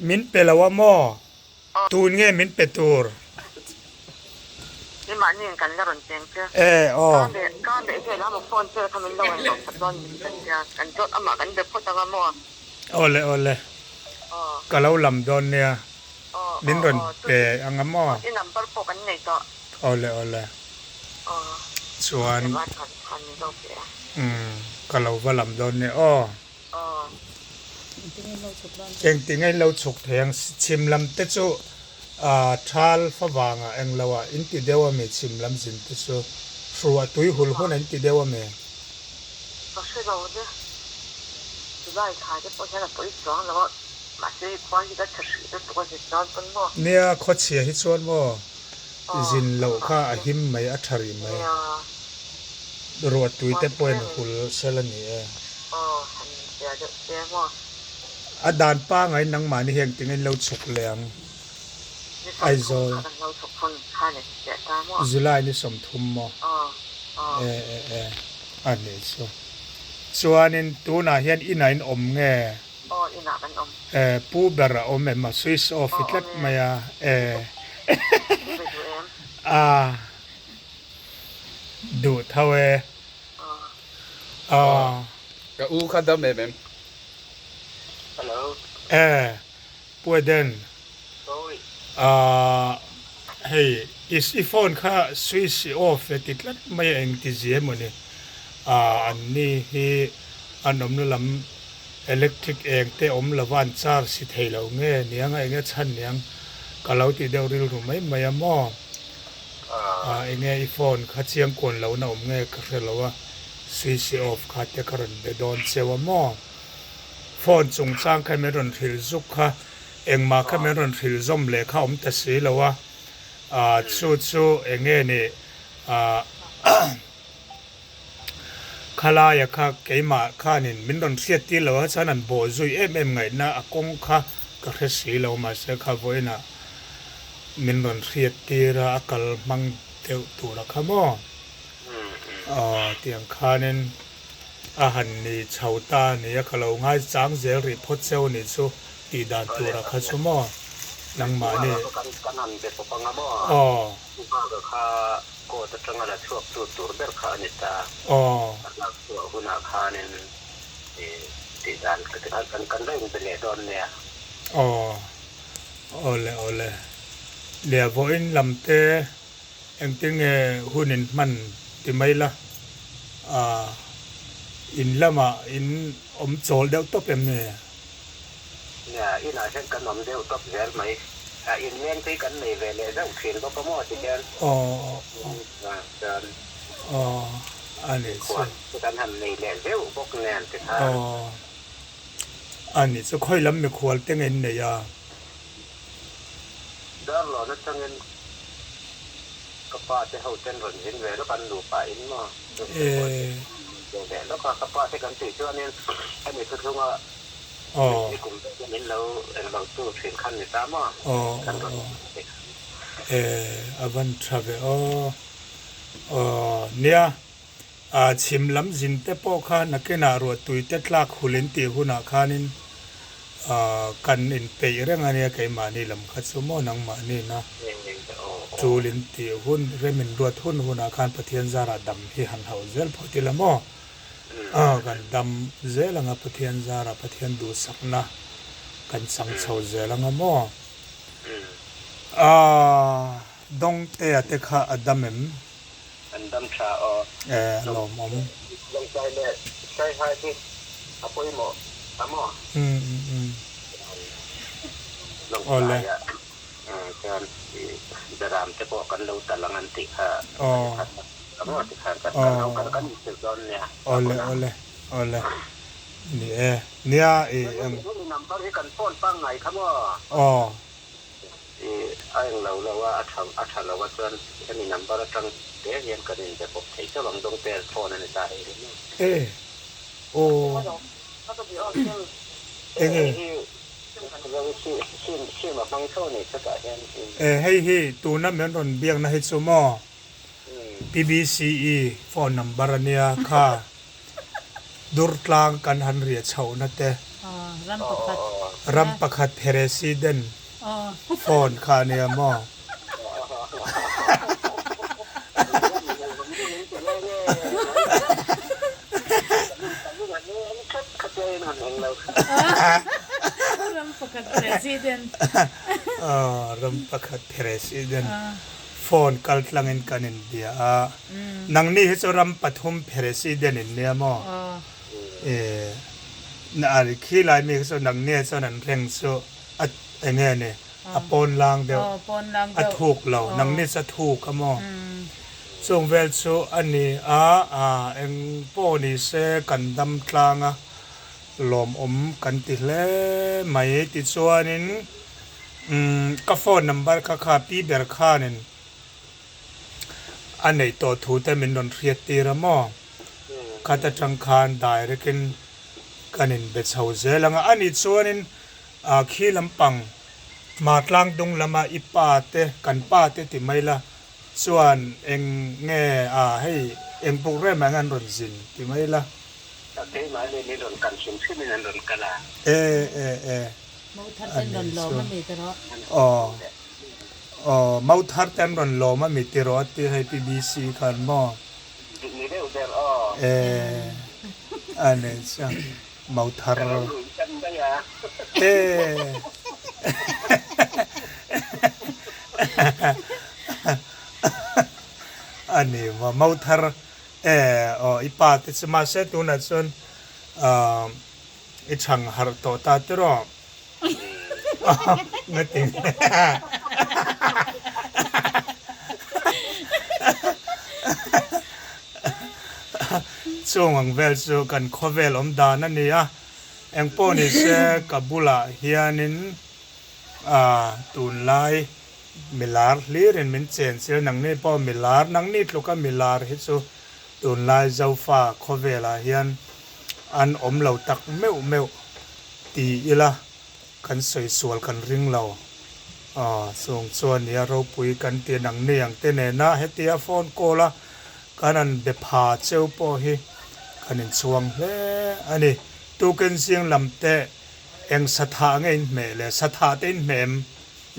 Min pe lo a maw? Tun nge min pe tur? E aw. Awle awle. Ka lo lam dawn nia. Min rawn pe ang a maw? Awle awle. Chuan umm ka lo va lam dawn nia aw. Engtin a inlo chhuk thei ang? Chhim lam te chu thal favang ah englo ah in ti deuh ami chhim lam zin te chu hruah tui hul hun ah in ti deuh ami? Ka hre lo de, July thla te pawh hian a pawi chuang lo a, mahse i khua hi ka chhe hrih lutuk a zin chuan pawn maw? Nia, khawchhia hi chuan maw zin loh kha a him mai a tha rih mai. Ruah tui te pawhin hul sel a ni e. Aw, han zia deuh che maw? A dan pangai nangmahni hi engtin in lo chhuk leh ang? Ni 30 Aizawl. kha kan lo chhuk hun kha ni leh ta maw? July ni 30 maw? Aw, aw. E e e, a nih chu. Chuanin tunah hian inah in awm nge? Aw, inah kan awm. E, pu ber a awm em? A switch off i Aw, tlat awm e. mai a, e. Be duh em? A, duh tho e. Aw. Ka u kha dam em em. Hello. E, Pu Eden. Sorry. Ahh hei i i phone kha switch i off e ti tlat mai a engti zia emaw ni. Ahh an ni hi an awmna lam electric eng te awm lova an charge si thei lo nge niang a enge chhan niang ka lo ti deuh rilru mai mai a maw. Ah enge i phone kha chiang kuan lo na awm nge ka hre lo a, switch i off kha te ka rawn be dawn cheu a maw? Phone chungchang kha min rawn hrilh zuk kha engmah kha min rawn hrilh zawm leh kha awm ta si lo a, ah chu chu enge ni ah Khalaia kha keimah khanin min rawn hriat tir lo a chuan an bawh zui em em ngaihna a kawng kha ka hre si lo mahse kha vawiinah min rawn hriat tir a a kal hmang deuh tur a kha maw aw tiang khanin a han ni chho ta a ni a ka lo ngai chang zel rih phawt cheu a nih chu tih dan tur a kha chu maw nangmahni aw. Court atanga la chhuak tu tur ber kha a ni ta. Aw. A lak chhuah hunah khanin tih dan ka ti khan kan la inbe leh dawn nia. Aw. Awle awle. Lia vawiin lam te engtin nge hun in hman ti mai la. Ah in lamah in awm chawl deuh tawp em ni? Nia, inah hian kan awm deuh tawp zel mai. A inleng te hi kan nei ve leh zauh thin bawk a maw ti hian. Aw Chuan aw a nih chu. Khuan te kan han nei leh zeuh bawk nen ti khan. Aw a nih chu. Khawi lam mikhual te nge in nei a? Darlawn atangin ka pa te ho ten rawn zin ve lawk an nupa in maw? Ee. Ve leh lawk a, ka pa te kan tih chuanin hemi thuthlunga Aw. Ni kum te hian in lo eng lo tu thin khan ni ta maw? Aw Kan aw rawn aw. ti khan. Ee a van tha ve aw. Aw nia ah chhim lam zin te pawh kha nakinah ruahtui te tlak hul in tih hunah khanin ah kan inpeih reng a nia keimahni lam kha chu maw nangmahni na tul in tih hun rem in ruat hun hunah khan Pathian zarah dam hi han hauh zel phawt ila maw? Aw kan dam zel anga Pathian zara Pathian duhsakna kan chang chho zel anga maw? Aw Dawngtea te kha a dam em? An dam tha aw. E a lawmawm. Lawngtlai leh Saihai hi a pawimawh ta maw? Umm umm. Awle. Lawngtlaia chuan Beram te pawh kan lo tal ang an tih kha Aw. Maw ti khan kan kan lo kan kan inhrilh dawn nia. Awle awle awle ni e nia i eng. Hemi number hi kan phone pangngai kha maw? Aw. I a eng lo lo a a tha a tha lo a chuan hemi number atang te hian kan inbe pawp thei chauh ang dawngte phone a ni ta hei hi maw? E aw. Enge? E hei hi tuna min rawn biakna hi chu maw? PBCE phone number a nia kha Durtlang kan han riah chhohna te. Ram pakhat. Ram pakhat President phone kha a nia maw? Ram pakhat President. Ram pakhat President phone kal tlangin kan inbia a. Nangni hi chu ram pathum President in nia maw? Khi lai mi kha chu nangni ah chuan an reng chu a enge ni a pawn lang deuh a thuk lo nangni chu a thuk a maw chung vel chu a ni a eng pawh ni se kan dam tlang a lawmawm kan ti hle mai tichuanin ka phone number kha kha pi ber khanin a neih tawh thu te min rawn hriat tir a maw. Khat atang khan direct in kan in be chho zel ang a, ani chuanin khi lampang Hmartlang dung lama i pa te kan pa te ti mai la chuan eng nge a hei eng puk rem ang an rawn zin ti mai la. Keimah nen in rawn kal hrim hrim in an rawn kal a. E e e ani chu aw. Aw Mauthar te an rawn lawm a mi tiraw a ti hei PBC khan maw. Dik ni deuh ber aw. E a nei chiang Mauthar. Ka lo lui tan daih a. E a ni maw Mauthar e aw i pa te chu mahse tunah chuan i chhang harh tawh ta tiraw. Chung ang vel chu kan khawvel awm dan a ni a, engpawh ni se ka bulah hianin tunlai milar hlirin min chen chil nangni pawh milar nangni tluka milar hi chu tunlai Zofa khawvelah hian an awm lo tak meuh meuh ti ila kan sawi sual kan ring lo. Aw, chung chuan nia ropui kan ti nang ni ang te nena hetia phone call a kan han be pha cheu pawh hi kan inchhuang hle a ni. Tukin zing lam te eng satha nge in hmeh le? Satha te in hmeh em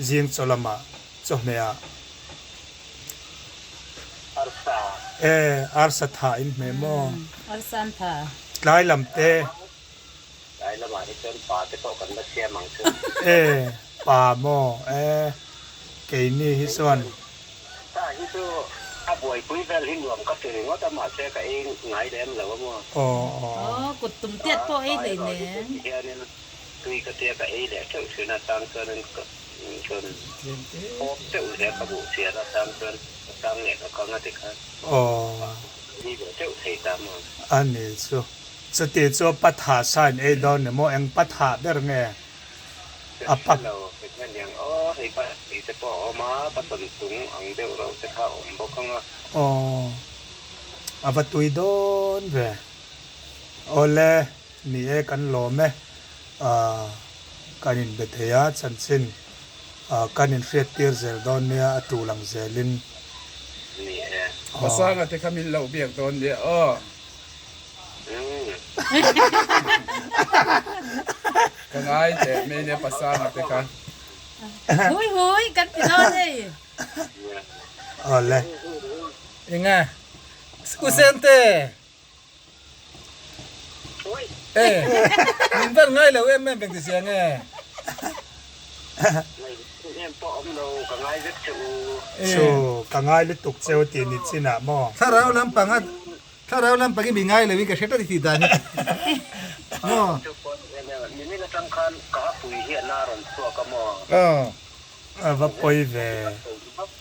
zing chaw lamah chawhmeh ah? Arsa. E, arsa tha in hmeh maw? Arsa an tha. Tlai lam te. Tlai lamah hi chuan pa te pawh kan la siam ang chu. E, pa maw? E, keini hi chuan. Ta hi chu a buaipui vel hi nuam ka ti ringawt a, mahse ka ei ngai lem lo a maw? Aw, aw. Aw, kut tum tiat pawh ei hlei nen. Hianin tui ka tia ka ei leh teuh thin a, chang chuanin ka chuan pawp teuh zel ka buh chian a, chang chuan ka chang leh ka kang a ti khan. Aw. Ei leh teuh thei ta maw? A ni chu. Chuti chu patha sa in ei dawn ni maw? Eng patha ber nge a pa? Ka hre lo, hei aniang aw, hei pa tih te pawh a awm a, pa tawn tung ang deuh reuh te kha a awm bawk ang a. Aw, a va tui dawn ve. Awle, ni e kan lawm e, kan inbe thei a, chanchin kan inhriat tir zel dawn nia a tul ang zelin. Ni e. Pasanga te kha min lo biak dawn nia aw. Ka ngai teh mai nia pasanga te kha. Hui hui kan ti dawn hei. Awle. Enga U Sente. E min van ngai lo em em veng ti sia nge. Chu ka ngai lutuk cheu tih ni chinah maw. Thlarau lampanga Thlarau lampang i mi ngai lo in ka hre tlat i tih dan hi maw? Nimin atang khan ka hapui hi a na rawn chhuak a maw? Aw. A va pawi ve.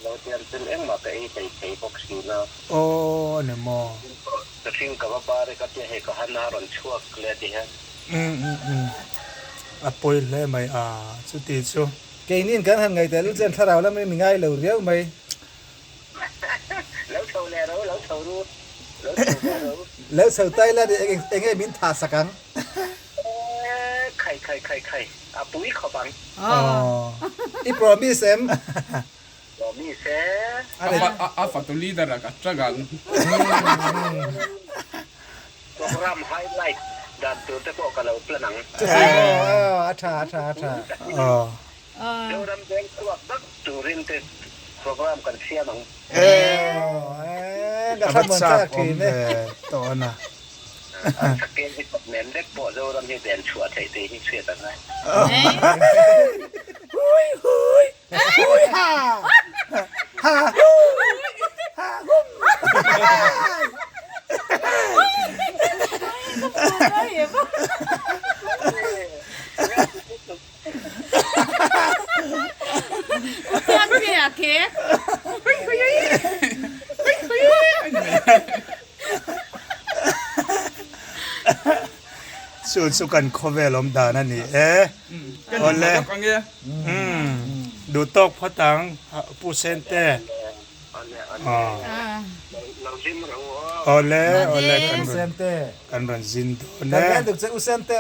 Lo tiang chuan engmah ka ei thei thei bawk si lo. Aw a ni maw? Ka hring ka va bar e ka tia hei ka ha na rawn chhuak le a ti hian. Um um um. A pawi hle mai a chuti chu. Keini'n kan han ngaihtuah lu chuan thlarau lam i mi ngai lo riau mai. Lo chho leh ro, lo chho ru, lo chho ve ro. Lo chho Thailand i eng enge min thah sak ang? Eee khai khai khai khai, a pui khawp ang. Aww. I promise em? Promise e. A fatu leader a ka chak ang. Program highlight. Dan tur te pawh ka lo plan ang. Chuti maw? A tha, a tha, a tha. Zoram veng chhuak vak turin te program kan siam ang. Ka A va chak awm ve tawh a. An sakeng hi kawp nen vek pawh Zoram hi ven chhuah theih tih hi hriat a ngai. Hui hui hui ha ha hui ha hum. Chu chu kan khawvel awm dan a ni e. Awle. Duh tawk phawt ang Pu Sente. Awle awle kan rawn zin dawn e. Kan rawn zin dawn e.